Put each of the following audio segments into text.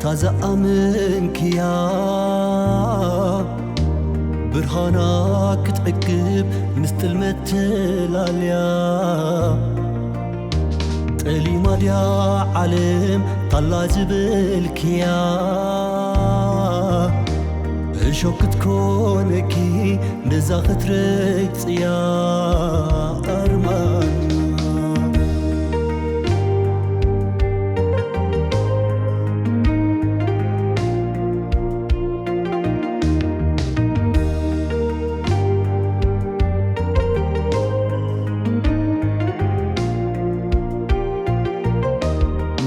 እታ ዝኣመንክያ ብርሃና ክትዕቅብ ምስ ጥልመት ተላልያ፣ ጠሊማ ድያ ዓለም ታላ ዝበልክያ፣ እሾክ ክትኮነኪ ነዛ ክትረግጽያ ኣርማና።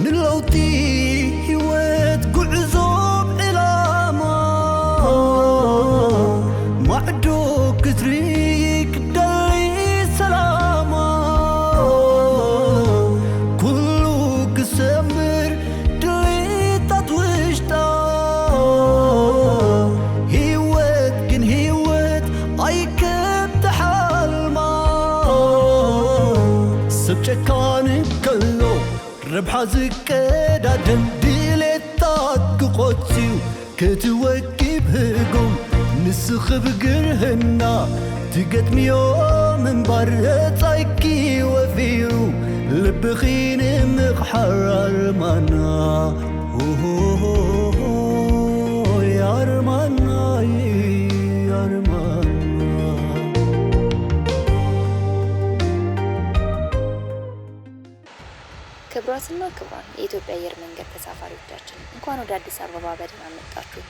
ንለውጢ ህይወት ጉዕዞ ዕላማ፣ ማዕዶ ክትርኢ ክደሊ ሰላማ፣ ኩሉ ክሰምር ድሌታት ውሽጣ፣ ህይወት ግን ህይወት ኣይከም ተሓልማ። ሰብ ጨካን ከሎ ረብሓ ዝቀዳደም ድሌታት ክቖጽዩ ክትወኪብ ህጉም ንስኺ ብግርህና ትገጥምዮ ምንባር ረጻይኪ ወፊሩ ልብኺ ንምቕሓር ኣርማና። ኦሆሆሆሆይ ኣርማናይ ኣርማና። ክቡራትና ክቡራን የኢትዮጵያ አየር መንገድ ተሳፋሪዎቻችን፣ እንኳን ወደ አዲስ አበባ በደህና መጣችሁ።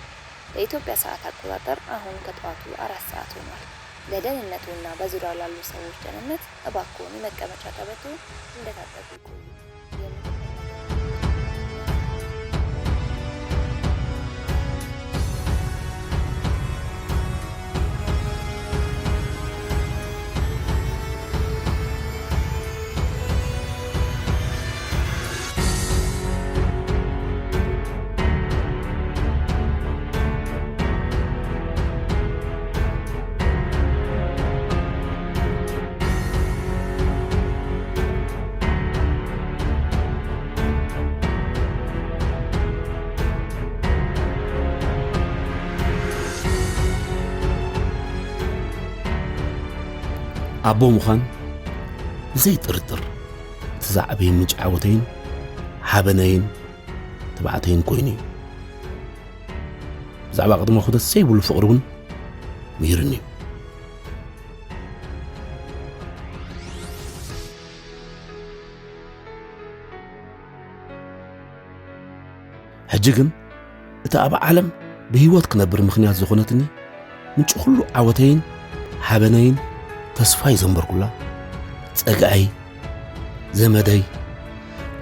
በኢትዮጵያ ሰዓት አቆጣጠር አሁን ከጠዋቱ አራት ሰዓት ሆኗል። ለደህንነቱና በዙሪያው ላሉ ሰዎች ደህንነት እባክዎን የመቀመጫ ቀበቶ እንደታጠቁ ይቆዩ። ኣቦ ምዃን ብዘይ ጥርጥር እቲ ዝዓበየ ምንጪ ዓወተይን ሓበነይን ትብዓተይን ኮይኑ እዩ። ብዛዕባ ቅድመ ኩነት ዘይብሉ ፍቕሪ እውን ምሂሩኒ እዩ። ሕጂ ግን እታ ኣብ ዓለም ብህይወት ክነብር ምኽንያት ዝኾነትኒ፣ ምንጪ ኩሉ ዓወተይን ሓበነይን፣ ተስፋይ ዘንበርኩላ፣ ጸግዐይ፣ ዘመደይ፣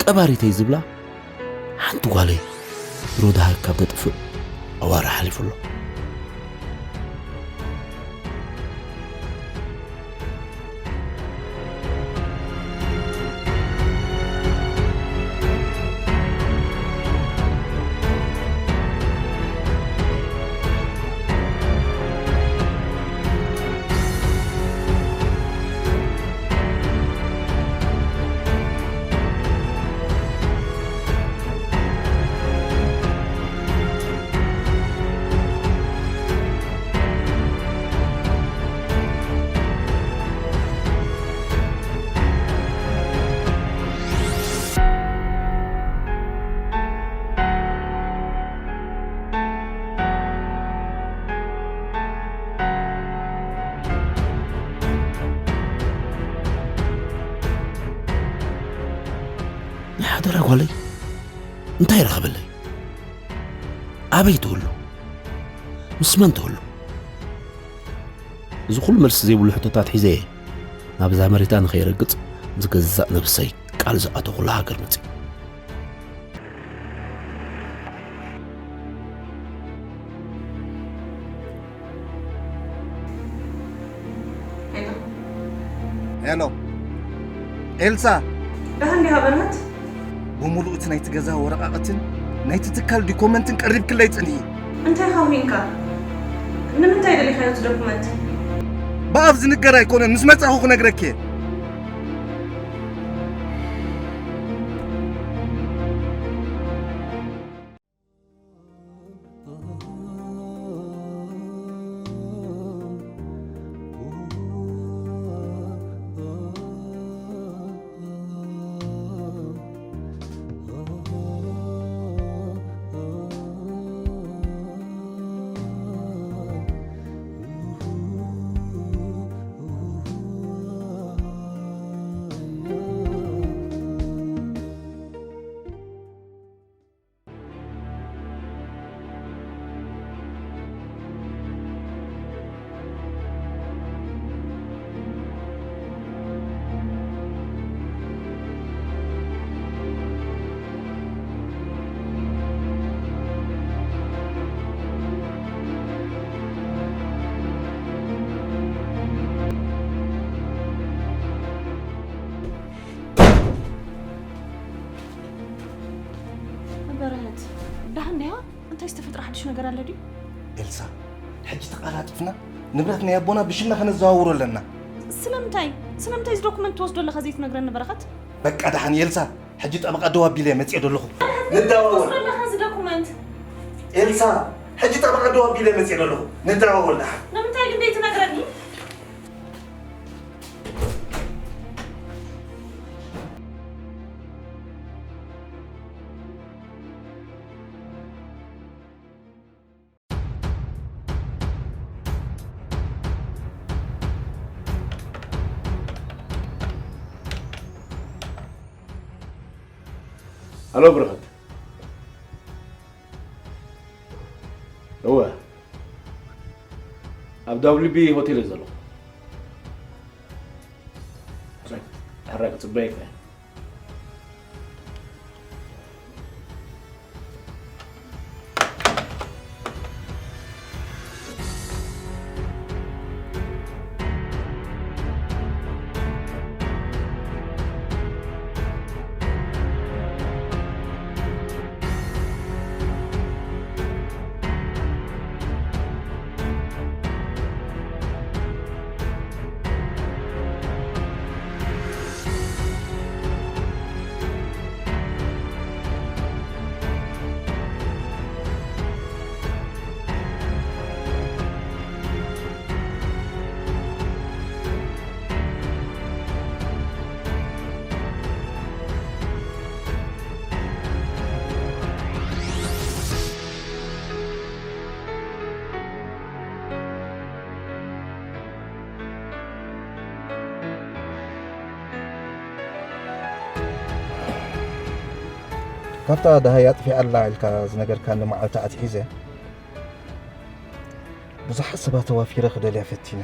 ቀባሪተይ ዝብላ ሓንቲ ጓለይ ሮድሃ ካብ ተጥፍእ ኣዋርሕ ሓሊፉ ኣሎ። ናይ ሓደራ ጓለይ እንታይ ረኸበለይ? ኣበይ ትህሉ? ምስ መን ትህሉ? እዚ ኩሉ መልሲ ዘይብሉ ሕቶታት ሒዘ እየ ናብዛ መሬታ ንኸይረግጽ ምስ ገዛእ ነብሰይ ቃል ዝኣተኹላ ሃገር መጺእ። ሄሎ። ሄሎ። ኤልሳ። ደሓን ዲኻ በረኸት? ብምሉእ እቲ ናይቲ ገዛ ወረቓቕትን ናይቲ ትካል ዶኮመንትን ቀሪብክለይ ጽንሒ። እንታይ ኢኻ ኮይንካ? ንምንታይ ደሊኻዮ እቲ ዶኩመንት? ብኣፍ ዝንገር ኣይኮነን፣ ምስ መጻኹ ክነግረኪ እየ። እንድያ፣ እንታይ ዝተፈጥረ ሓድሽ ነገር ኣሎ ድዩ? ኤልሳ፣ ሕጂ ተቓላጢፍና ንብረት ናይ ኣቦና ብሽምና ከነዘዋውሮ ኣለና። ስለምንታይ? ስለምንታይ እዚ ዶኩመንት ትወስዶ ኣለኻ ዘይትነግረኒ በረኸት? በቃ ደሓን ኤልሳ፣ ሕጂ ጠበቓ ደው ኣቢለ መጽእ ዶ ኣለኹ። ንደዋወል። ትወስዶ ኣለኻ እዚ ዶኩመንት? ኤልሳ፣ ሕጂ ጠበቓ ደው ኣቢለ መጽእ ዶ ኣለኹ። ንደዋወል ደሓን። ንምንታይ ግን ዘይትነግረኒ? ኣሎ ብርኸት። እወ፣ ኣብ ዳብሊው ቢ ሆቴል እየ ዘለኹ። ሕራይ ክጽበየካ እየ። ካብታ ደሃይ ኣጥፊኣ ኣላ ኢልካ ዝነገርካኒ መዓልቲ ኣትሒዘ፣ ብዙሓት ሰባት ተዋፊረ ክደልያ ፈቲነ፣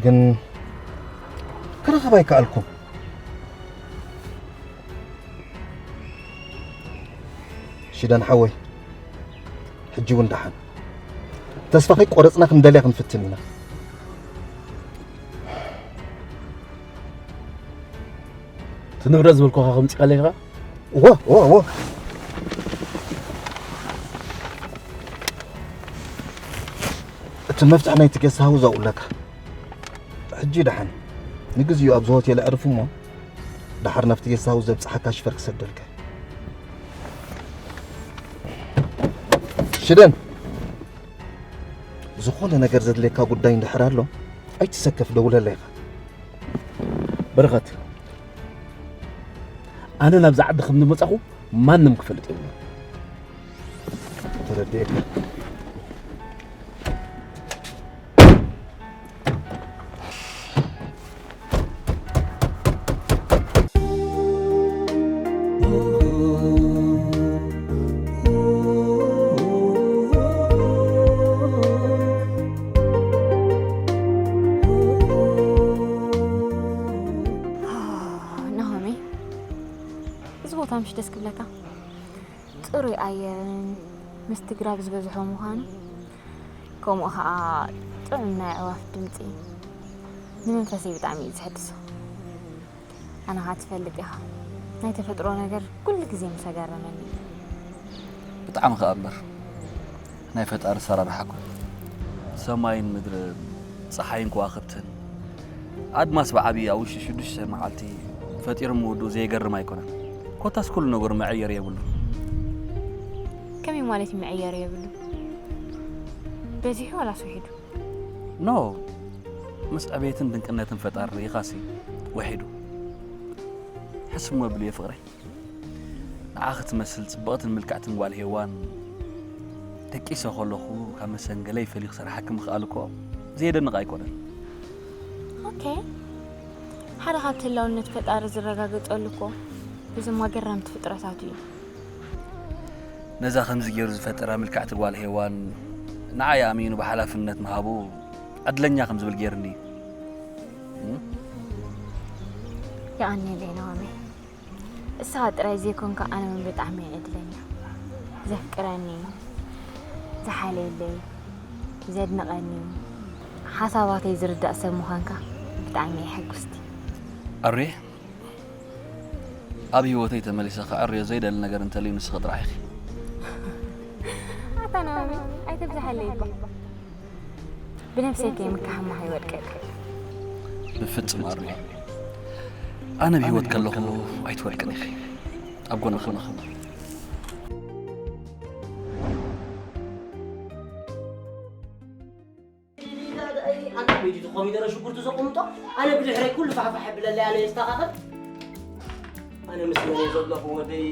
ግን ክረኽባ ኣይከኣልኩን። ሽደን ሓወይ፣ ሕጂ እውን ደሓን። ተስፋ ከይቆረጽና ክንደልያ ክንፍትን ኢና። እቲ ንብረት ዝበልኩኻ ከምጺኻለይ ኢኻ? እወ፣ እወ፣ እወ። እቲ መፍትሕ ናይቲ ጌስት ሃውስ ኣብኡ ኣለካ። ሕጂ ደሓን፣ ንግዚኡ ኣብዚ ሆቴል ኣዕርፍ እሞ፣ ደሓር ናብቲ ጌስት ሃውስ ዘብጽሓካ ሽፈር ክሰደልካ። ሽደን፣ ዝኾነ ነገር ዘድልየካ ጉዳይ እንድሕር ኣሎ፣ ኣይትሰከፍ፣ ደውለለይ ኢኻ። በረኸት፣ ኣነ ናብዛ ዓዲ ከም ዝመጻኹ ማንም ክፈልጥ የብሉን። ተረዲኤካ። ናሆሜ፣ እዚ ቦታ ምሽ ደስ ክብለካ? ጽሩይ ኣየርን ምስቲ ግራብ ዝበዝሖ ምዃኑ፣ ከምኡ ኸኣ ጥዑም ናይ ኣዕዋፍ ድምጺ ንመንፈሰይ ብጣዕሚ እዩ ዘሐድሶ። ኣነ ኸኣ ትፈልጥ ኢኻ፣ ናይ ተፈጥሮ ነገር ኩሉ ግዜ ምስ ኣገረመኒ እዩ። ብጣዕሚ ኸኣ እምበር፣ ናይ ፈጣሪ ኣሰራርሓ እኮ ሰማይን ምድርን፣ ጸሓይን ከዋኽብትን፣ ኣድማስ ብዓብዪ ኣብ ውሽጢ ሽዱሽተ መዓልቲ ፈጢሩ ምውድኡ ዘየገርም ኣይኮነን። ኮታስ ኩሉ ነገሩ መዐየሪ የብሉን። ከመይ ማለት እዩ መዐየሪ የብሉን? በዚሑ ዋላስ ውሒዱ? ኖ፣ ምስ ዕቤትን ድንቅነትን ፈጣሪ ርኢኻሲ ውሒዱ። ሕስብ እሞ ኣብልዮ ፍቕረይ። ንዓኺ ትመስል ጽብቕትን ምልክዕትን ጓል ሄዋን ደቂሰ ከለኹ ካብ መሰንገለይ ፈሊዩ ክሰርሓኪ ምኽኣሉ እኮ ዘየደንቕ ኣይኮነን። ኦኬ፣ ሓደ ካብቲ ህላውነት ፈጣሪ ዝረጋገጸሉ እኮ ብዞም ኣገረምቲ ፍጥረታቱ እዩ። ነዛ ከምዚ ገይሩ ዝፈጠራ ምልክዕቲ ጓል ሄዋን ንዓይ ኣሚኑ ብሓላፍነት ምሃቡ ዕድለኛ ከም ዝብል ገይሩኒ እዩ። እም? የቐንየለይ ናሆመይ። ንስኻ ጥራይ ዘይኮንካ ኣነ እውን ብጣዕሚ እየ ዕድለኛ። ዘፍቅረኒ፣ ዝሓልየለይ፣ ዘድንቐኒ፣ ሓሳባተይ ዝርዳእ ሰብ ምዃንካ ብጣዕሚ እየ ሕጉስቲ። ኣሩየ፣ ኣብ ህይወተይ ተመሊሰ ክዕርዮ ዘይደሊ ነገር እንተልዩ ንስኺ ጥራሕ ኢኺ። ኣታ ናኦሚ ኣይተብዝሓለይ እባ። ብነብሰይ ከይምካሓማ ከይወድቀ። ብፍጽም ኣርዮ። ኣነ ብህይወት ከለኹ ኣይትወድቅን ኢኺ። ኣብ ጎንኺ ኣለኹ። ኣንታ ቤት እቲ ኮሚደረ ሽጉርቲ ዘቑምጦ ኣነ ብድሕረይ ኩሉ ፋሕፋሕ ብለለይ ኣነ የስተኻኸል። ኣነ ምስ መን እየ ዘለኹ ወደይ?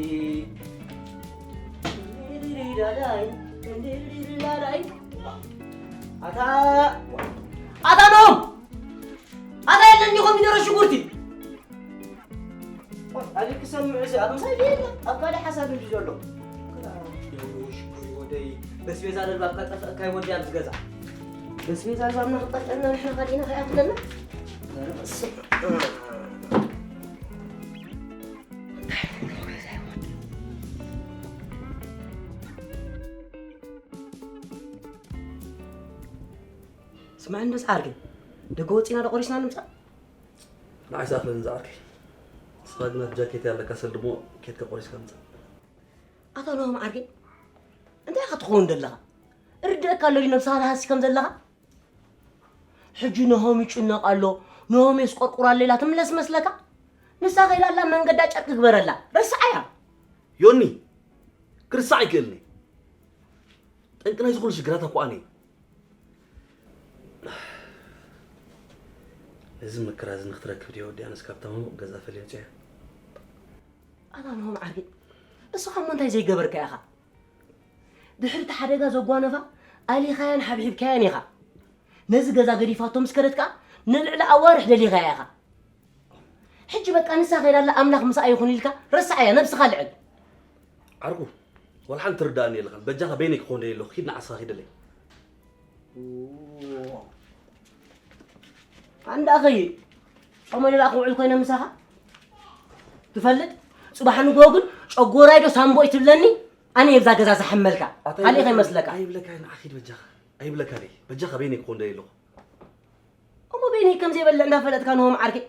ኣታ ኣታ ኖም ኣታ የለኒ ኮሚደረ ሽጉርቲ ኣሊ ክሰምዕ እዚ ኣብ ምሳይ የለ ኣብ ካልእ ሓሳብ እንዲ ዘሎ በስቤዛ ደልባብ ከጠፍእካ ይወዲ ኣብዚ ገዛ በስቤዛ ደልባብና ክጠፍአና ንሕና ካሊእና ከይኣፍለና ስማዕ እንዶ ሰዓር ግን ደገ ወፂና ዶ ቆሪስና ንምፃእ ንዓይ ሰኣኽለኒ ዝዓርከይ ንስኻ ግን ኣብ ጃኬት ኣለካ ሰልድሞ ኬድካ ቆሪስካ ምፃእ ኣታ ኖሆም ዓርከይ እንታይ ኢኻ ትኸውን ዘለኻ ርድእካ ኣሎ ድዩ ነብስኻ ትሃሲ ከም ዘለኻ ሕጂ ኖሆም ይጭነቕ ኣሎ ኖሆም የስቆርቁር ኣሎ ኢላ ትምለስ መስለካ ንሳ ከይዳ ኣላ መንገዳ ጨርቂ ግበረላ ረስዓያ ዮኒ ክርሳዕ ይክእልኒ ጠንቂ ናይዚ ኩሉ ሽግራት ኣኳ ኣነ ነዚ መከራ እዚ ንክትረክብ ድዮ ወዲኣ ነስ ካብታ መሙቕ ገዛ ፈልየ ወፅያ ኣታ ናሆም ዓርከይ እስኻ እሞ እንታይ ዘይገበርካ ኢኻ ድሕሪ እቲ ሓደጋ ዘጓነፋ ኣሊኻያን ሓብሒብካያን ኢኻ ነዚ ገዛ ገዲፋቶ ምስ ከደት ከኣ ንልዕሊ ኣዋርሕ ደሊኻያ ኢኻ ሕጂ በቃ ንሳ ከይዳ ኣላ ኣምላኽ ምሳኣ ይኹን ኢልካ ረስዓያ ነብስኻ ልዕል ዓርኩ ወላ ሓንቲ ትርዳእኒ የለኻን በጃኻ በይነይ ክኾን ደየ ኣለኹ ኪድ ንዓስኻ ኪደለይ ኣንዳ ኣኸይ ጾመ ደኣ ክውዕል ኮይነ ምሳኻ ትፈልጥ ጽባሕ ንግሆ ግን ጨጎራይ ዶ ሳምቦይ ትብለኒ ኣነ የብዛ ገዛ ዝሓመልካ ካልእ ከይመስለካ ኣይብለካ ንዓ ኪድ በጃኻ ኣይብለካ ደይ በጃኻ በይነይ ክኾን ደየ ኣለኹ እሞ በይነይ ከም ዘይበልዕ እንዳፈለጥካ ንሆም ዓርከይ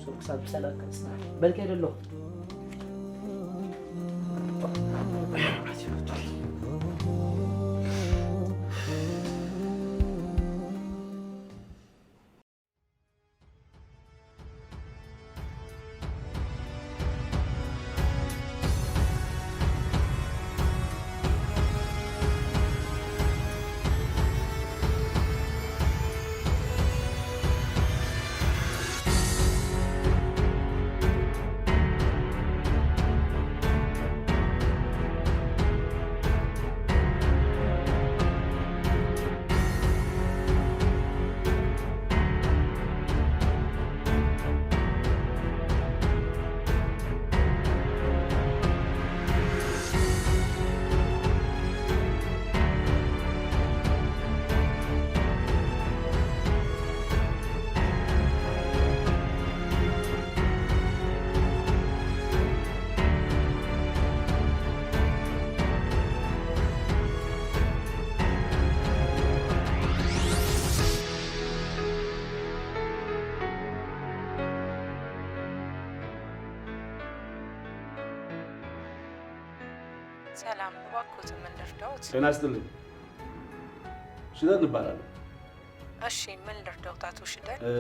ሱር ክሳብ ዝጸለእካ ጽናሕ በልከ ደሎ ሰላም፣ እባክዎትን ምን ልርዳዎት? ጤና ይስጥልኝ። ሽደን እባላለሁ። እሺ፣ ምን ልርዳዎት አቶ ሽደን? እ፣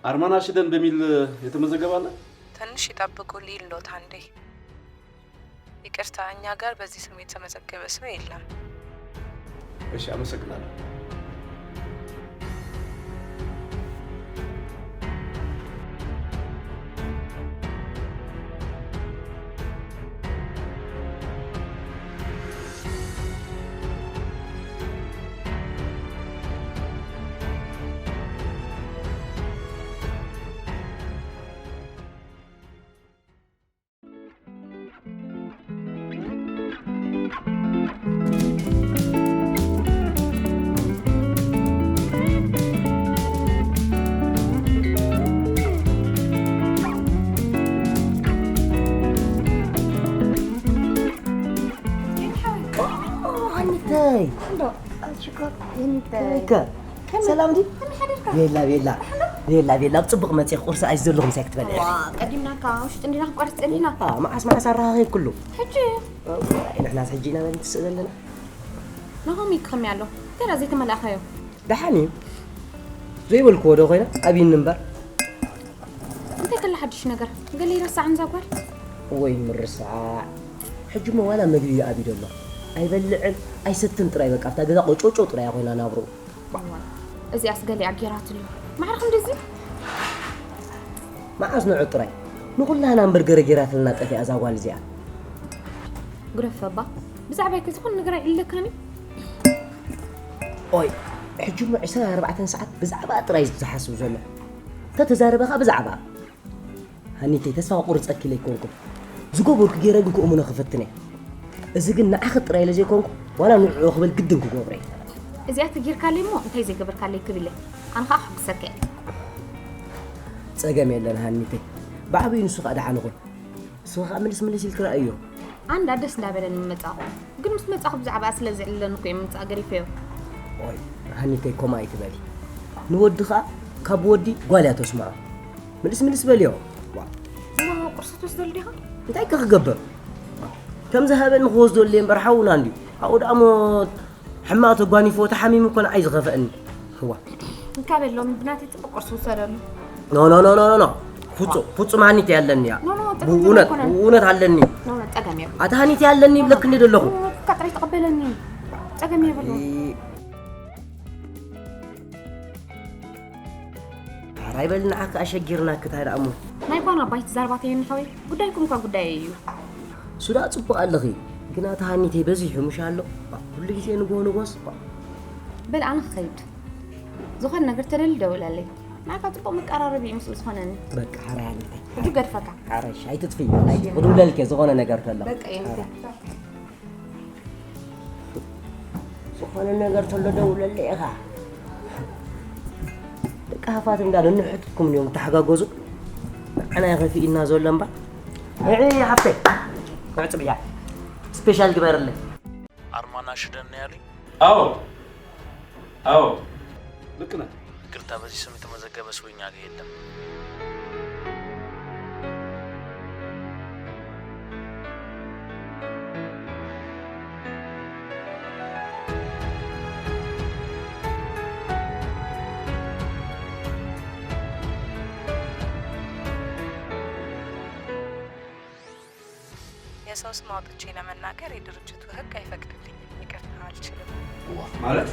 አርማና ሽደን በሚል የተመዘገበ አለ? ትንሽ ይጠብቁ፣ ልይልዎት አንዴ። ይቅርታ፣ እኛ ጋር በዚህ ስም የተመዘገበ ሰው የለም። እሺ፣ አመሰግናለሁ። ሃኒተይ እንዶ ኣሽኮር ሃኒተይ ከ ሰላም ድዩ? ከመይ ሓደርካ? ቤላ፣ ቤላ። ቤላ፣ ቤላ፣ ኣብ ጽቡቕ መጺእኺ። ቁርሲ ኣዚዘ ኣለኹ፣ ምሳይ ክትበልዒ ኢኺ። ዋ፣ ቀዲምናካ፣ ውሽጢ እንዲና ክንቆርስ ጸኒሕና። አ፣ መዓስ፣ መዓስ ኣራኺብክሉ? ሕጂ። እዋይ፣ ንሕናስ ሕጂ ኢና በል ንትስእ ዘለና። ናሆም እዩ ከመይ ኣሎ? ገና ዘይተመላእኻዮ። ደሓን እዩ። ዘይበልክዎ ዶ ኮይና? ኣብይኒ እምበር። እንታይ ከላ ሓድሽ ነገር? ገለ ይረሳዕን እዛ ጓል? ወይ ምርሳዕ። ሕጂ እሞ ዋላ መግቢ እዩ ኣብዩ ዘሎ። ኣይበልዕን ኣይሰትን ጥራይ፣ በቃ ኣብታ ገዛ ቆጮጮ ጥራይ እያ ኮይና ናብርኡ። እዚኣስ ገሊኣ ጌራትሉ። ማዕረ ክንድዚ? መዓስ ንዑ ጥራይ። ንኹላህና እምበር ገረጌራትልና ጠፊኣ እዛ ጓል እዚኣ። ግረፈባ። ብዛዕባይ ከ ዝኾነ ነገር ኣይዕለካን እዩ? ኦይ፣ ሕጂ እሞ ዕስራን ኣርባዕተን ሰዓት ብዛዕባ ጥራይ እዩ ዝሓስብ ዘሎ። ተተዛረበኻ ብዛዕባ። ሃኒተይ፣ ተስፋ ክቁርጸኪ ኢለ ኣይኮንኩን። ዝገበርኩ ገይረ ግን ክእምኖ ክፍትን እየ። እዚ ግን ንዓኺ ጥራይ ኢለ ዘይኮንኩ፣ ዋላ ንዕኡ ክብል ግድን ክገብሮ እየ። እዚኣ ተጌርካለይ እሞ እንታይ ዘይገበርካለይ ክብል እየ። ኣነ ኸኣ ክሕግዘካ እየ። ጸገም የለን ሃኒተይ። ብዓብዩ ንሱ ኸኣ ደሓን ይኹን። ንስኺ ኸኣ ምልስ ምልስ ኢልኪ ረኣዮ። ኣንዳ ደስ እንዳበለኒ ምመጻኹ። ግን ምስ መጻኹ ብዛዕባኣ ስለ ዘዕልለኒ እኮ እየ ምምጻእ ገዲፈዮ። ኦይ፣ ሃኒተይ ከምኡ ኣይትበሊ። ንወዲ ኸኣ ካብ ወዲ ጓል እያ ተስምዖ። ምልስ ምልስ በልዮ። ዋ። እሞ ቁርሲ ትወስደሉ ዲኻ? እንታይ ከ ክገብር? ከም ዝሃበኒ ክወስደሉ እየ እምበር ሓውና እንድዩ። ኣብኡ ደኣ እሞ ሕማቕ ተጓኒፍዎ ተሓሚሙ እኮ ንዓይ ዝኸፍአኒ። እዋ። እንካ በሎም ብናተይ ጽቡቕ ቁርሲ ውሰደሉ። ኖ፣ ኖ፣ ኖ፣ ኖ፣ ኖ፣ ኖ። ፍጹም፣ ፍጹም ሃኒት ያለኒ እያ። ኖ፣ ኖ፣ ጸገም ብእውነት፣ ኣይኮነን። ብእውነት ኣለኒ። ኖ፣ ኖ፣ ጸገም የብሉን። ኣታ ሃኒት ያለኒ ይብለክኒ ዘለኹ። ኖ፣ ኖ፣ ኖ፣ ጥራይ ተቐበለኒ። ጸገም የብሉን። ኣይ። ሓራይ በል ንዓካ ኣሸጊርናክ እንታይ ደኣ እሞ። ናይ ጓና ኣባይ ትዛረባ ተየኒ ሓወይ፣ ጉዳይኩም እኳ ጉዳየይ እዩ። እሱ ደኣ ጽቡቕ ኣለኺ፣ ግን ኣታ ሃኒተይ በዚሑ ምሽ ኣሎ። ኩሉ ግዜ ንግሆ ንግሆስ። በል ኣነ ክኸይድ። ዝኾነ ነገር ተደሊ ደውለለይ። ንዓካ ጽቡቕ መቀራረቢ እዩ ምስኡ ዝኾነኒ። በቃ ሓራይ ሃኒተይ። ሕጂ ገድፈካ። ሓራይ ሻይ ትጥፊ። ናይ ክድውለልከ ዝኾነ ነገር ተሎ። በቃ እየ። ሓራይ። ዝኾነ ነገር ተሎ ደውለለይ ኢኻ። ደቂ ሃፋትም ዳ ነንሕድኩም እዮም ተሓጋገዙ። ንዓና ይኸፍእና ዘሎ እምበር። ንዒ ሃፍተይ። ንዕ ጽብያ። ስፔሻል ግበርለይ። ኣርማና ሽደን ያሉኝ? አዎ። አዎ። ልክ ነህ። ይቅርታ፣ በዚህ ስም የተመዘገበ ሰው እኛ ጋር የለም። የሰው ስም አውጥቼ ለመናገር የድርጅቱ ህግ አይፈቅድልኝም። ይቅርታ፣ አልችልም። ዋ፣ ማለት?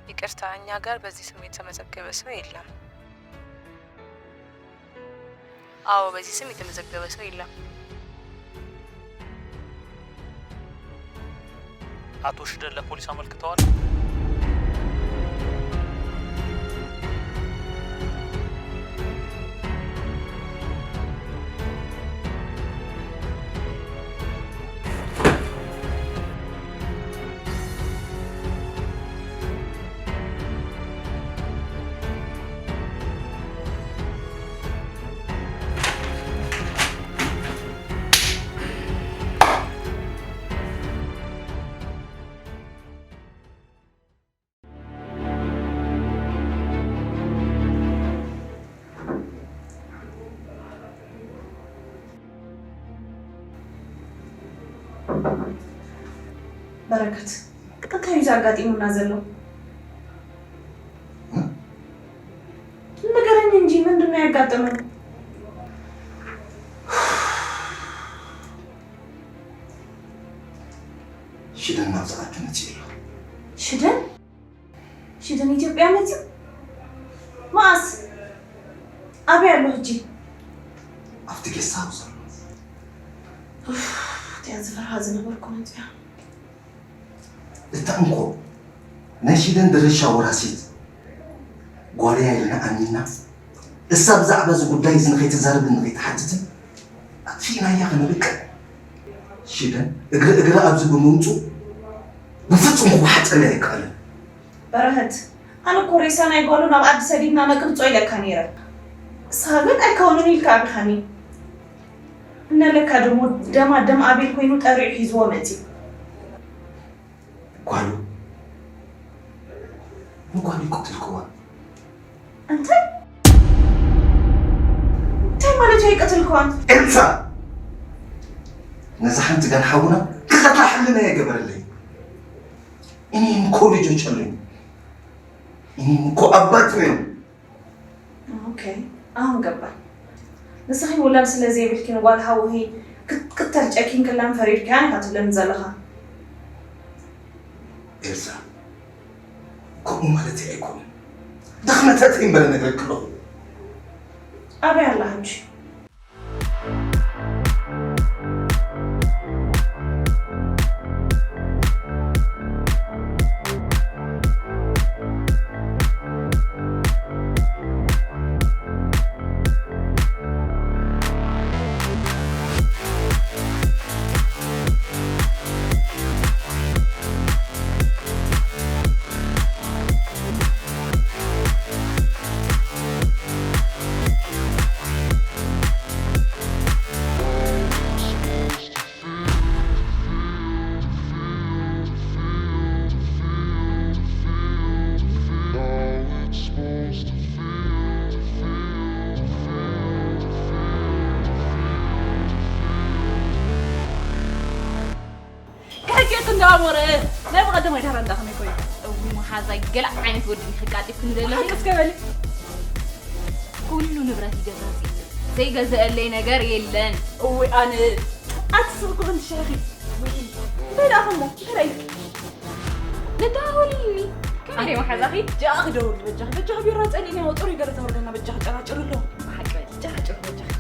ይቅርታ፣ እኛ ጋር በዚህ ስም የተመዘገበ ሰው የለም። አዎ፣ በዚህ ስም የተመዘገበ ሰው የለም። አቶ ሽደን ለፖሊስ አመልክተዋል? በረከት፣ እንታይ እዩ ዘጋጢሙና ዘሎ? ንገረኝ እንጂ፣ ምንድን ነው ያጋጠመን? ሽደን ናብዚ ዓዲ መጺኡ ኣሎ። ሽደን? ሽደን ኢትዮጵያ መጺኡ? መኣስ? ኣበይ ኣሎ ሕጂ? ኣብቲ ጌስት ሃውስ ኣሎ። ኡፍ፣ እቲኣ ዝፈርሃ ዝነበርኩ መጺኣ። እታ እንኮ ናይ ሽደን ድርሻ ወራሲት ጓለይ ኢልና ኣሚንና፣ እሳ ብዛዕባ እዚ ጉዳይ እዚ ንኸይትዛረብን ንኸይትሓትትን ኣጥፊእናያ ከነብቅዕ፣ ሽደን እግሪ እግራ ኣብዚ ብምምፅኡ ብፍፁም ክወሓጠልና ኣይከኣልን። በረኸት፣ ኣነ እኮ ሬሳ ናይ ጓሉ ናብ ዓዲ ሰዲድና ነቅርጾ ኢለካ ነይረ። ንስኻ ግን ኣይከውንን ኢልካ ኣቢኻኒ። እነለካ ደሞ ደማ ደም ኣቤል ኮይኑ ጠሪዑ ሒዝዎ መጺኡ። ጓሉ ንጓሉ ይቀትልክዋ። እንታይ እንታይ ማለት እዩ? ኣይቀትልክዋን። ኤልሳ፣ ነዛ ሓንቲ ጋል ሓውና ክቐትላ ሕልና የገበረለይ። እኔም እኮ ልጆች አሉኝ። እኔም እኮ አባት ነኝ። ኦኬ፣ ኣሁን ገባኝ። ንስኺ ውላድ ስለ ዘይብልኪ ንጓል ሓውኺ ክትቅተል ጨኪንክላን ፈሪድካያን ኢኻ ትብለኒ ዘለኻ። ኤልሳ፣ ከምኡ ማለተይ ኣይኮነን። ድኽነተተይ እምበር እነግረኪ ኣለኹ። ኣበይ ኣላ ሕጂ? ከሕቅየት እንዳኣሞረ ናይ ብቐደም ኣይዳራ እንዳ ከመይ ኮይኑ። እዊ መሓዛይ ገለ ዓይነት ወዲ ኢኺ ቃጢፍክኒ ዘለኺ። እስከ በሊ። ኩሉ ንብረት ይገዛጽ እዩ። ዘይገዘአለይ ነገር የለን። እዊ ኣነ ኣትስእኩ እንት ሸኺ። እንታይ ደኣ ከሞ እንታይ ደኣ ኢልኪ? ንደዋወልኒ። ከመይ ደይ መሓዛኺ? ጃ ክደውል በጃኺ በጃኺ ቢራ ጸሊኒ ወጥሩ ይገለ ተወርደና በጃኺ ጨራጭር ኣሎ። ብሓቂ በሊ ጨራጭር በጃኺ።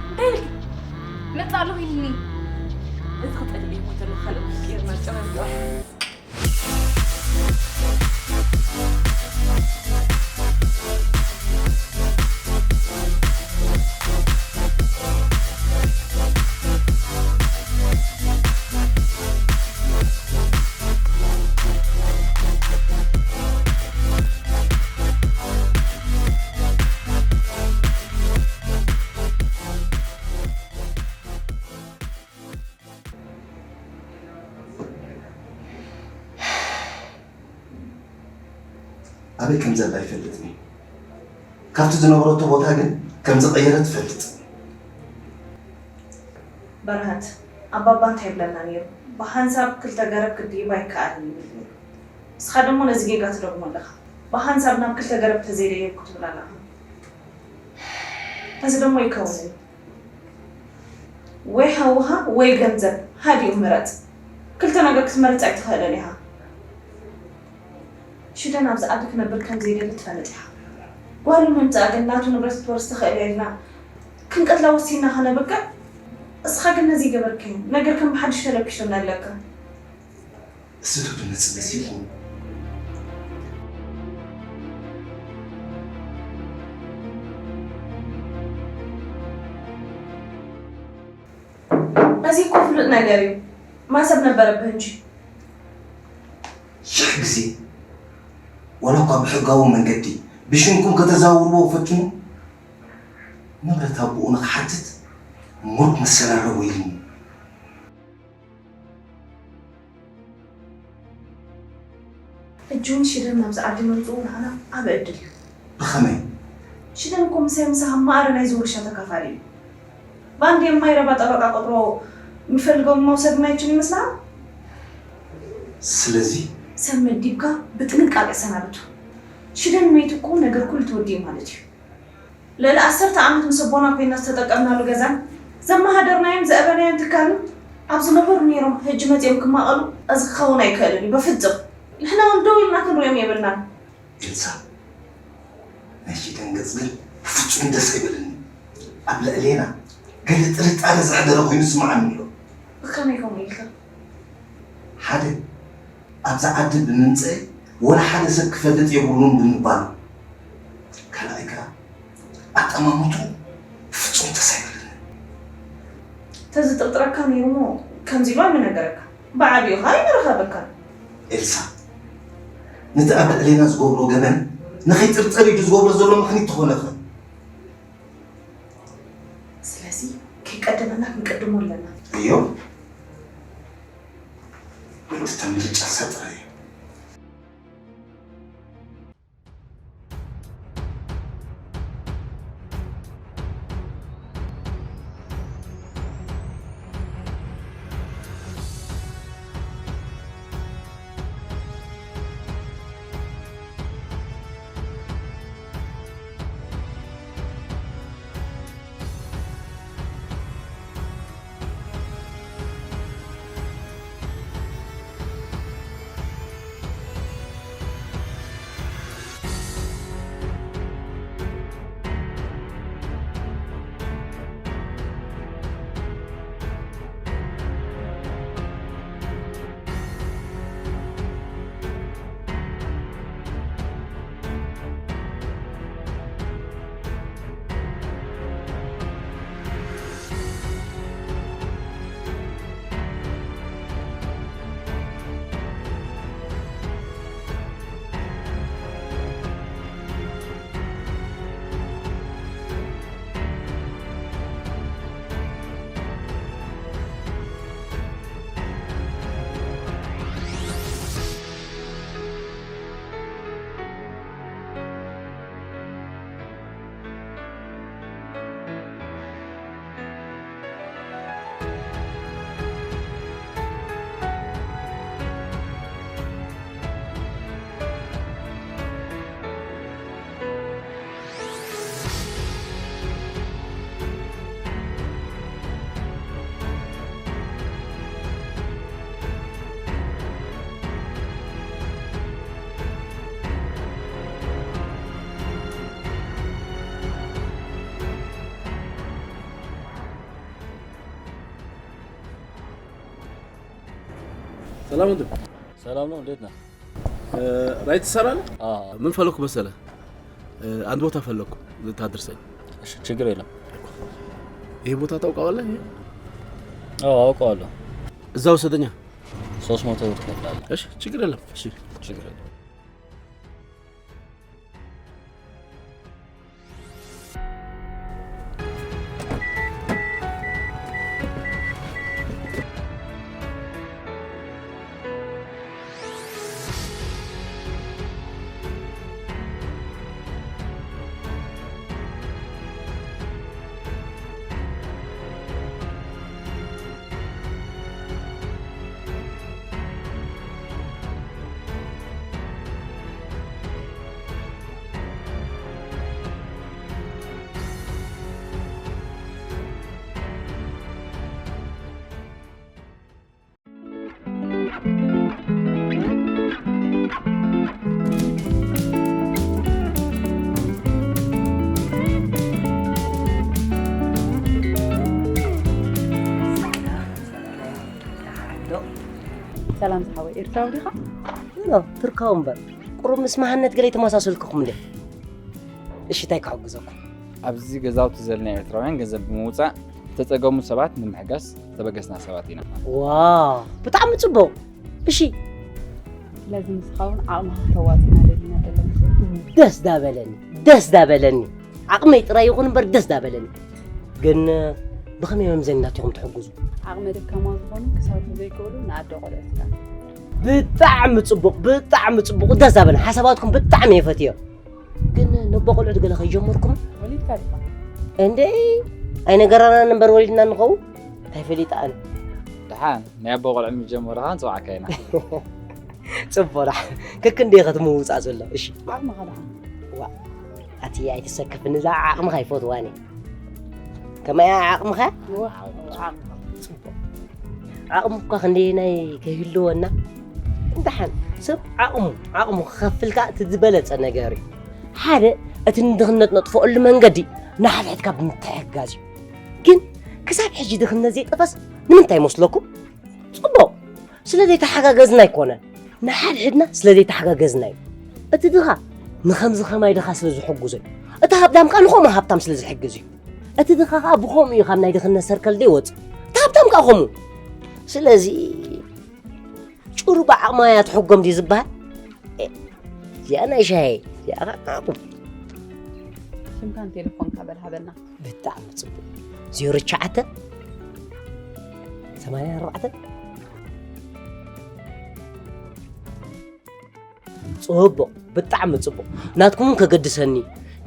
እንታይ ኢልኪ? መጽእ ኣለኹ ኢልኒ። እዚ ክጸልእ እሞ ዘሎ ካልእ ምስ ቀይርና ጨናን ጥራሕ። ኣበይ ከም ዘላ ኣይፈልጥን እየ። ካብቲ ዝነበረቶ ቦታ ግን ከም ዝቐየረት እፈልጥ። በረኸት፣ ኣባባ እንታይ ይብለና ነይሩ? ብሓንሳብ ክልተ ገረብ ክድይብ ኣይከኣልን ይብል ነይሩ። ንስኻ ደሞ ነዚ ጌጋ ትደግሞ ኣለኻ። ብሓንሳብ ናብ ክልተ ገረብ ተዘይደየብኩ ትብል ኣለኻ። እዚ ደሞ ኣይከውንን እዩ። ወይ ሓውኻ ወይ ገንዘብ፣ ሃዲኡ ምረጽ። ክልተ ነገር ክትመርጽ ኣይትኽእልን ኢኻ። ሽደን ኣብዚ ዓዲ ክነብር ከም ዘይደሊ ትፈልጥ ኢኻ። ጓሉ ምምጻእ ግን ናቱ ንብረት ክትወርስ ትኽእል እያ ኢልና ክንቀትላ ወሲንና ከነብቅዕ፣ እስኻ ግን ነዚ ኣይገበርካዮን። ነገር ከም ብሓድሽ ተለኪሱና ኣለካ። እዚ ዶ ዝመጽእ መሲልኩም? እዚ እኮ ፍሉጥ ነገር እዩ። ማሰብ ነበረብህ እንጂ። ሽሕ ግዜ ዋላ እኳ ብሕጋዊ መንገዲ ብሽምኩም ከተዛውርዎ ፈትኑ፣ ንብረት ኣቦኡ ንኽሓትት ሙሉእ መሰል ኣለዎ ኢልኒ። ሕጂ እውን ሽደን ናብዚ ዓዲ ምምፅኡ ንዓና ዓቢ ዕድል እዩ። ብኸመይ? ሽደን እኮ ምሳይ ምሳኻ ማዕረ ናይዚ ውርሻ ተካፋሊ እዩ። በአንድ የማይረባ ጠበቃ ቆጥሮ የሚፈልገውን መውሰድ የማይችል ይመስልሃል? ስለዚ ሰብ መዲብካ ብጥንቃቄ ሰናብቱ። ሽደን መይቱ እኮ ነገር ኩሉ ተወዲኡ ማለት እዩ። ልዕሊ ዓሰርተ ዓመት ምስ ኣቦና ኮይና ዝተጠቀምናሉ ገዛን ዘመሃደርናዮን ዘእበናዮን ትካልን ኣብ ዝነበሩ ነይሮም ሕጂ መፂኦም ክማቐሉ እዚ ክኸውን ኣይክእልን እዩ በፍፁም። ንሕና እውን ደው ኢልና ክንሪኦም የብልናን። ኤልሳ፣ ናይ ሽደን ገፅ ግን ብፍፁም ደስ ኣይበለኒ። ኣብ ልዕሌና ገለ ጥርጣረ ዘሕደረ ኮይኑ ዝስምዓኒ ኣሎ። ብኸመይ ከምኡ ኢልካ? ሓደ፣ ኣብዛ ዓዲ ብምምፅእ ወላ ሓደ ሰብ ክፈልጥ የብሉን ብምባሉ። ካልኣይ ከኣ ኣጠማምትኡ ፍጹም ተሳይሉኒ። ተዝጥርጥረካ ነይሩ እሞ ከምዚ ኢሉ ኣይምነገረካ። ብዓቢኡ ኸኣ ኣይምረኸበካን። ኤልሳ፣ ነቲ ኣብ ልዕሌና ዝገብሮ ገበን ንኸይጥርጠር እዩ ዝገብሮ ዘሎ ምኽኒት ተኾነኸ። ስለዚ ከይቀደመና ክንቅድሞ ኣለና። እዮ፣ እቲ ምርጫ ንሳ ጥራይ እዩ። ሰላም ወንድም። ሰላም ነው፣ እንዴት ነህ? እ፣ ራይት ትሰራለህ? አዎ። ምን ፈለኩ መሰለህ? እ፣ አንድ ቦታ ፈለኩ ልታደርሰኝ። እሺ፣ ችግር የለም። ይሄ ቦታ ታውቀዋለህ? አዎ፣ አውቀዋለሁ። እዛ ውሰደኛ። ሶስት መቶ ብር ትከፍላለህ። እሺ፣ ችግር የለም። እሺ። ችግር የለም። ሰላም ዝሓወይ፣ ኤርትራዊ ዲኻ? ኖ፣ ቱርካዊ እምበር። ቁሩብ ምስ መሃነት ገለ ይተመሳሰልኩኹም እንዴ? እሺ፣ እንታይ ክሕግዘኩም? ኣብዚ ገዛውቲ ዘለና ኤርትራውያን ገንዘብ ብምውጻእ ዝተጸገሙ ሰባት ንምሕጋዝ ዝተበገስና ሰባት ኢና። ዋው፣ ብጣዕሚ ጽቡቕ። እሺ። ስለዚ ንስኻ እውን ዓቕምኻ ክተዋጽእ ኢና ደሊና ዘለና። ደስ ዳበለኒ፣ ደስ ዳበለኒ። ዓቕመይ ጥራይ ይኹን እምበር ደስ ዳበለኒ። ግን ብኸመይ መምዘኒ ናትኹም ትሕግዙ? ዓቕመ ደካማ ዝኾኑ ክሳብ ዘይክእሉ ንኣደ ቆልዑ ትካል። ብጣዕሚ ጽቡቕ፣ ብጣዕሚ ጽቡቕ። ደስ ዳበለኒ። ሓሳባትኩም ብጣዕሚ እየ ፈትዮ። ግን ነቦ ቆልዑት ገለ ከይጀመርኩም? ወሊድካ ዲኻ? እንዴ፣ ኣይነገራናን እምበር ወሊድና ንኸውን? እንታይ ፈሊጠ ኣነ? ደሓን ናይ ኣቦ ቆልዑ ምስ ጀመርካ ክንጽውዓካ ኢና። ጽቡቕ ደሓን። ከክንደይ ኢኸ እቲ ምውጻእ ዘሎ? እሺ። ዓቕምኻ ደሓን። ዋ፣ ኣቲ ኣይትሰከፍኒ፣ እዛ ዓቕምኻ ኣይፈትዋን እየ። ከመይ እያ ዓቕምኻ? ዋ፣ ዓቕምኻ። ጽቡቕ። ዓቕሙ እኳ ክንደየናይ ከይህልወና፣ እንተሓን ሰብ ዓቕሙ፣ ዓቕሙ ክኸፍል ከኣ እቲ ዝበለጸ ነገር እዩ። ሓደ፣ እቲ ንድኽነት ነጥፍኣሉ መንገዲ ንሓድሕድካ ብምትሕግጋዝ እዩ። ግን ክሳብ ሕጂ ድኽነት ዘይጠፈስ ንምንታይ ይመስለኩም? ጽቡቕ፣ ስለ ዘይተሓጋገዝና ኣይኮነን። ንሓድሕድና ስለ ዘይተሓጋገዝና እዩ። እቲ ድኻ ንኸምዚ ኸማይ ድኻ ስለ ዝሕግዞ እዩ። እቲ ሃብታም ከኣ ንኸምኡ ሃብታም ስለ ዝሕግዝ እዩ። እቲ ድኻ ኸኣ ብኸምኡ እዩ ካብ ናይ ድኽነት ሰርክል ዘይወጽእ። እቲ ሃብታም ከኣ ኸምኡ። ስለዚ ጭሩ ብዓቕማ እያ ትሕጎም ድዩ ዝበሃል? ኤ፣ እዚኣ ናይ ሻሂ፣ እዚኣ ኸኣ ናቱ። ሽምካን ቴሌፎንካ በል ሃበና። ብጣዕሚ ጽቡቕ። ዜሮ ትሽዓተ፣ ሰማንያ ኣርባዕተ። ጽቡቕ፣ ብጣዕሚ ጽቡቕ። ናትኩም ከገድሰኒ፣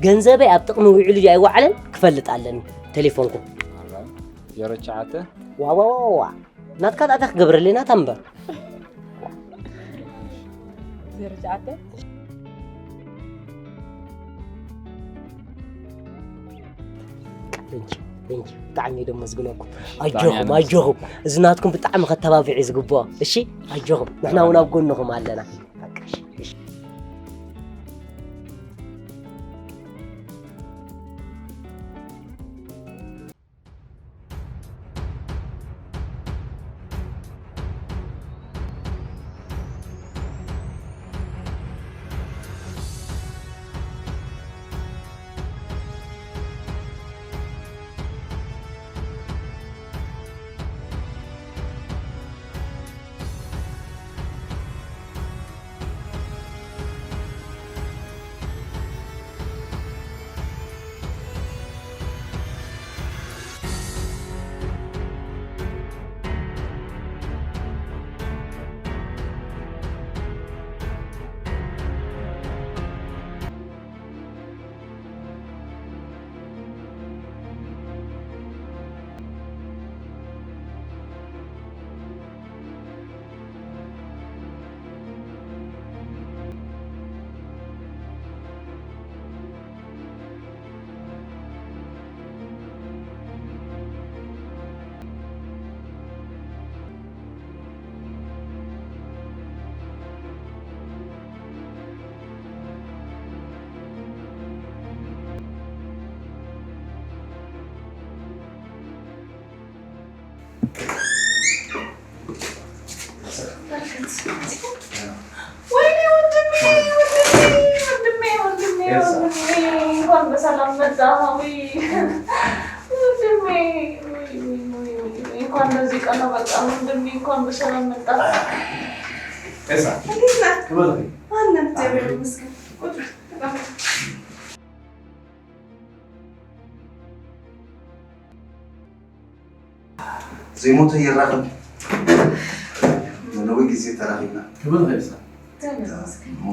ገንዘበይ ኣብ ጥቕሚ ውዒሉ ድዩ ኣይወዓለን ክፈልጥ ኣለኒ። ቴሌፎንኩም። ዜሮ ትሽዓተ። ዋ፣ ዋ፣ ዋ፣ ዋ። ናትካ ዳኣ እንታይ ክገብረለይ ናታ እምበር። ዜሮ ትሽዓተ። Thank you, thank you። ብጣዕሚ እየ ደመስግነኩም። ብጣዕሚ ኣጆኹም፣ ኣነ ኣጆኹም። እዚ ናትኩም ብጣዕሚ ከተባብዕ እዩ ዝግብኦ። እሺ፣ ኣጆኹም። ንሕና እውን ኣብ ጎንኹም ኣለና። በቃ፣ እሺ፣ እሺ። ወይኔ ወንድሜ፣ ወንድሜ፣ ወንድሜ፣ ወንድሜ፣ ኤልሳ። ወንድሜ፣ እንኳን በሰላም መጣህ። ውይ፣ ወንድሜ፣ ውይ፣ ውይ፣ ውይ፣ ውይ፣ ውይ፣ እንኳን በዚህ ቀን አበቃህ ወንድሜ፣ እንኳን በሰላም መጣህ። ኤልሳ። እንዴት ነህ? ክብር ይስጥልኝ። አለን፣ እግዚአብሔር ይመስገን። ቁጭ በል፣ ተቀመጥ። ዘይሞተ ይራኸብ። መለዊ ግዜ ተራኺብና። ክብር ይስጥልኝ። እሞ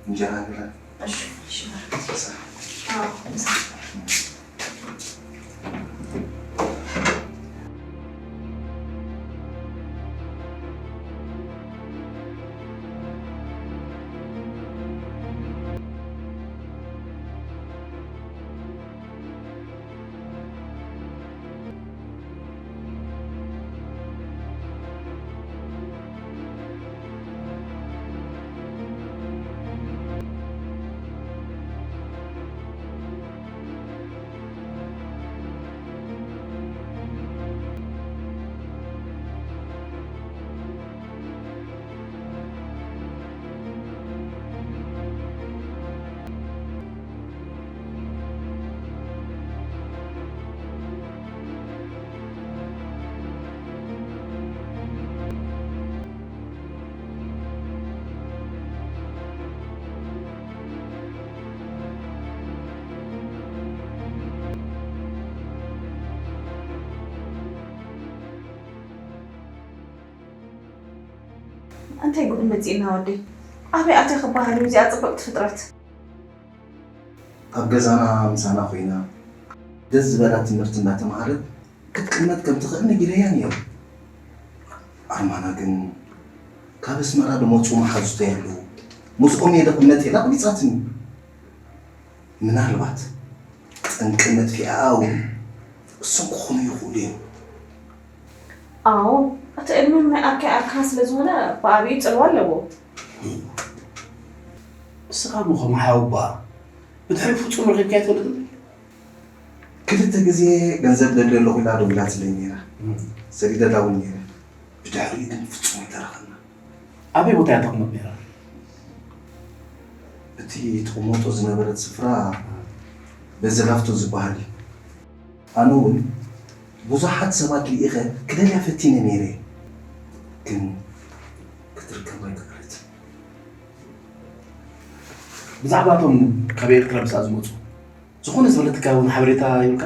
እንጀራ ግረ። እሺ፣ እሺ። እንታይ ጉድ መጺእና ወደይ? ኣበይ ኣትያ ክበሃል እዩ እዚኣ ጽብቕቲ ፍጥረት? ኣብ ገዛና ምሳና ኮይና ደስ ዝበላ ትምህርቲ እንዳተምሃረት ክትቅመጥ ከም ትኽእል ነጊረያ ነይረ። ኣርማና ግን ካብ ኣስመራ ዝመጹ መሓዙተይ ኣለዉ። ምስኦም እየ ድቕመጥ ኢላ ኣቕቢጻትኒ። ምናልባት ጠንቂ መጥፊኣኣ እውን እሶም ክኾኑ ይኽእሉ እዮም። ኣዎ፣ እቲ ዕድመ ናይ ኣርካይ ኣርካ ስለ ዝኾነ ብኣብዩ ጽልዋ ኣለዎ። ንስኻ እሞ ከም ሓውባ ብድሕሪኡ ፍጹም ረኺብካዮ ትፈልጥ ዶ? ግዜ ገንዘብ ደልየ ኣለኹ ኢላ ደዊላትለይ ነይራ። ሰዲደላ እውን ነይረ። ብድሕሪኡ ግን ፍጹም ኣይተራኸብና። ኣበይ ቦታ እያ ተቕመጥ ነይራ? እቲ ትቕመጦ ዝነበረት ስፍራ በዚ ላፍቶ ዝበሃል እዩ። ኣነ እውን ብዙሓት ሰባት ልኢኸ ክደልያ ፈቲነ ነይረ፣ ግን ክትርከብ ኣይከኣለትን። ብዛዕባ እቶም ካብ ኤርትራ ምስኣ ዝመጹ ዝኾነ ዝፈለጥካ እውን ሓበሬታ ይብልካ?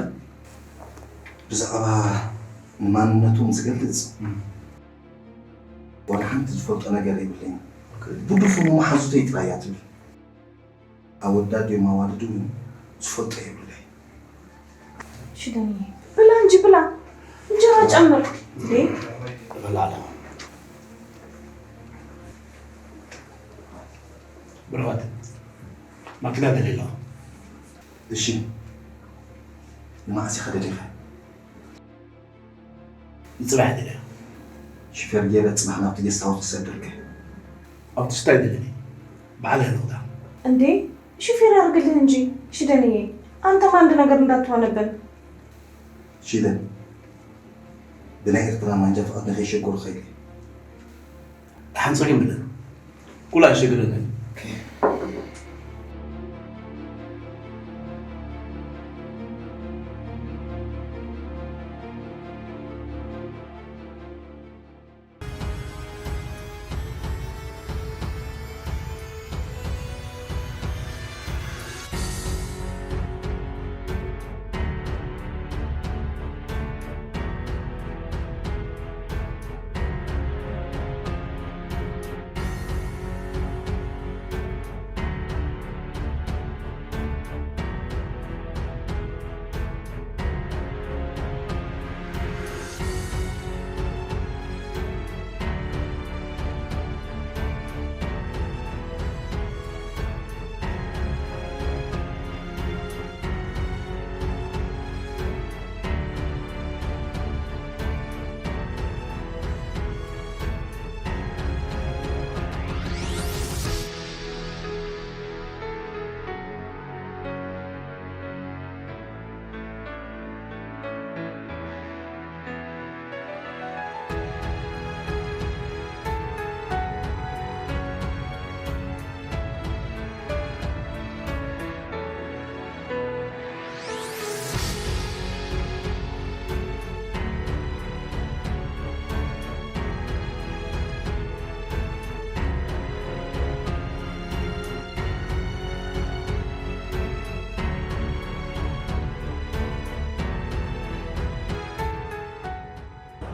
ብዛዕባ ንማንነቶም ዝገልጽ ዋላ ሓንቲ ዝፈልጦ ነገር የብለይን። ብድፉኑ መሓዙተይ ጥራይ እያ ትብል። ኣወዳት ድዮም ኣዋልድ እውን ዝፈልጦ የብለይ። ሽደኒ፣ ብላ እንጂ ብላ። እንጀራ ጨምር። እንዴ? ብላዕላ። ብርኸት፣ ማኪና ደልየ ኣለኹ። እሺ፣ ንመዓስ ኢኻ ደሊኻ? ንጽባሕ ደልየ። ሽፌር ገይረ ጽባሕ ናብቲ ጌስት ሃውስ ክሰደልካ። ኣብቲ ስታይ ደለኒ። ባዕለይ ኣለኹ ዳ። እንዴ፣ ሹፌር ያርግልህ እንጂ። ሽደንዬ፣ አንተም አንድ ነገር እንዳትሆንብን። ሽደን፣ ብናይ ኤርትራ ማንጃ ፍቓድ ንኸይሸጎርኻ ኢለ። ደሓን ጸገም የለን። ኩሉ ኣይሸግረንን።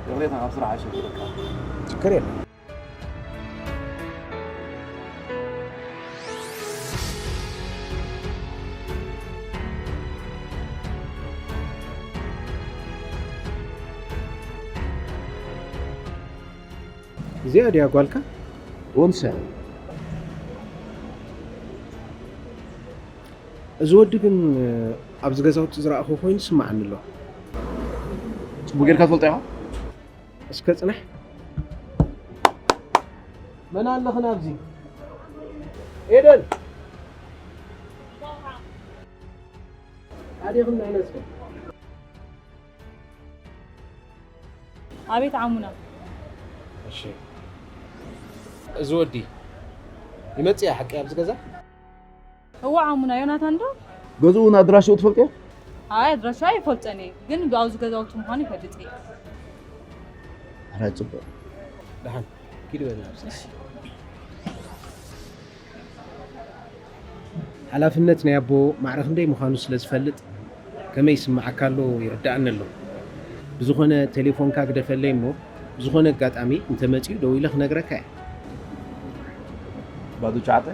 ይቕሬታ፣ ካብ ስራሕ ኣሸጊረካ። ችግር የለም። እዚኣ ድያ ጓልካ? ወምሰ። እዚ ወዲ ግን ኣብዚ ገዛውቲ ዝረኣኹ ኮይኑ ይስምዓኒ ኣሎ። ጽቡቕ ጌርካ ትፈልጦ ኢኻ? እስከ ጽናሕ። መን ኣለኽን ኣብዚ? ኤደን! ኣዴኽን ናይ ነስከ? ኣቤት ዓሙና። እሺ። እዚ ወዲ ይመጽእ እያ ሓቂ ኣብዚ ገዛ? እዋ ዓሙና ዮናታን ዶ? ገዝኡን ኣድራሽኡ ትፈልጥዮ? ኣይ ኣድራሻ ኣይፈልጠን እየ፣ ግን ብኣውዚ ገዛውቲ ምዃኑ ይፈልጥ እየ። ኣረ ጽቡቕ። ደሓን ኪድ በል ናብዚ። እሺ። ሓላፍነት ናይ ኣቦ ማዕረ ክንደይ ምዃኑ ስለ ዝፈልጥ ከመይ ይስምዓካ ኣሎ ይርድኣኒ ኣሎ። ብዝኾነ ቴሌፎንካ ግደፈለይ እሞ ብዝኾነ ኣጋጣሚ እንተመጺኡ ደዊለ ክነግረካ እየ። ባዶ ትሽዓተ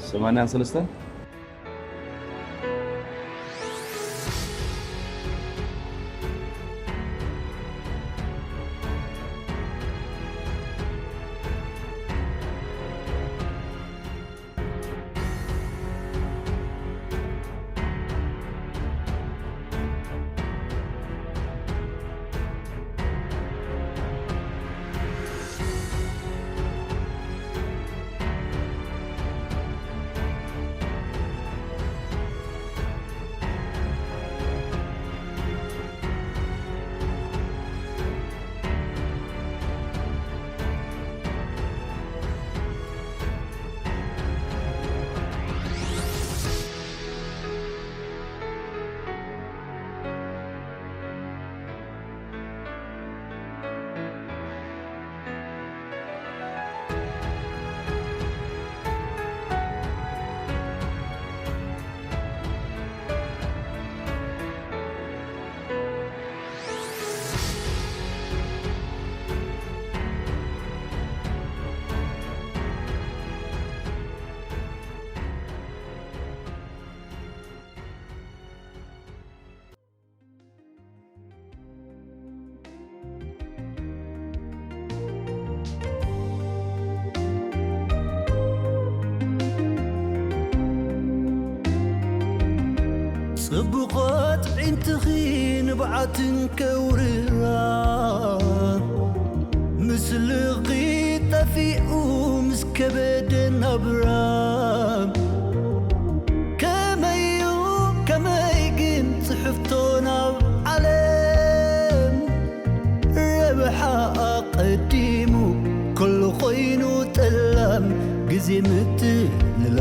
ሰማንያን ሰለስተን። ብቐጥዒ እንትኺ ንብዓትን ከውርራ ምስልኺ ጠፊኡ ምስ ከበደ ናብራ ከመዩ ከመይ ግን ጽሕፍቶ ናብ ዓለም ረብሓ ኣቐዲሙ ኩሉ ኮይኑ ጠላም ግዜ ምትልላ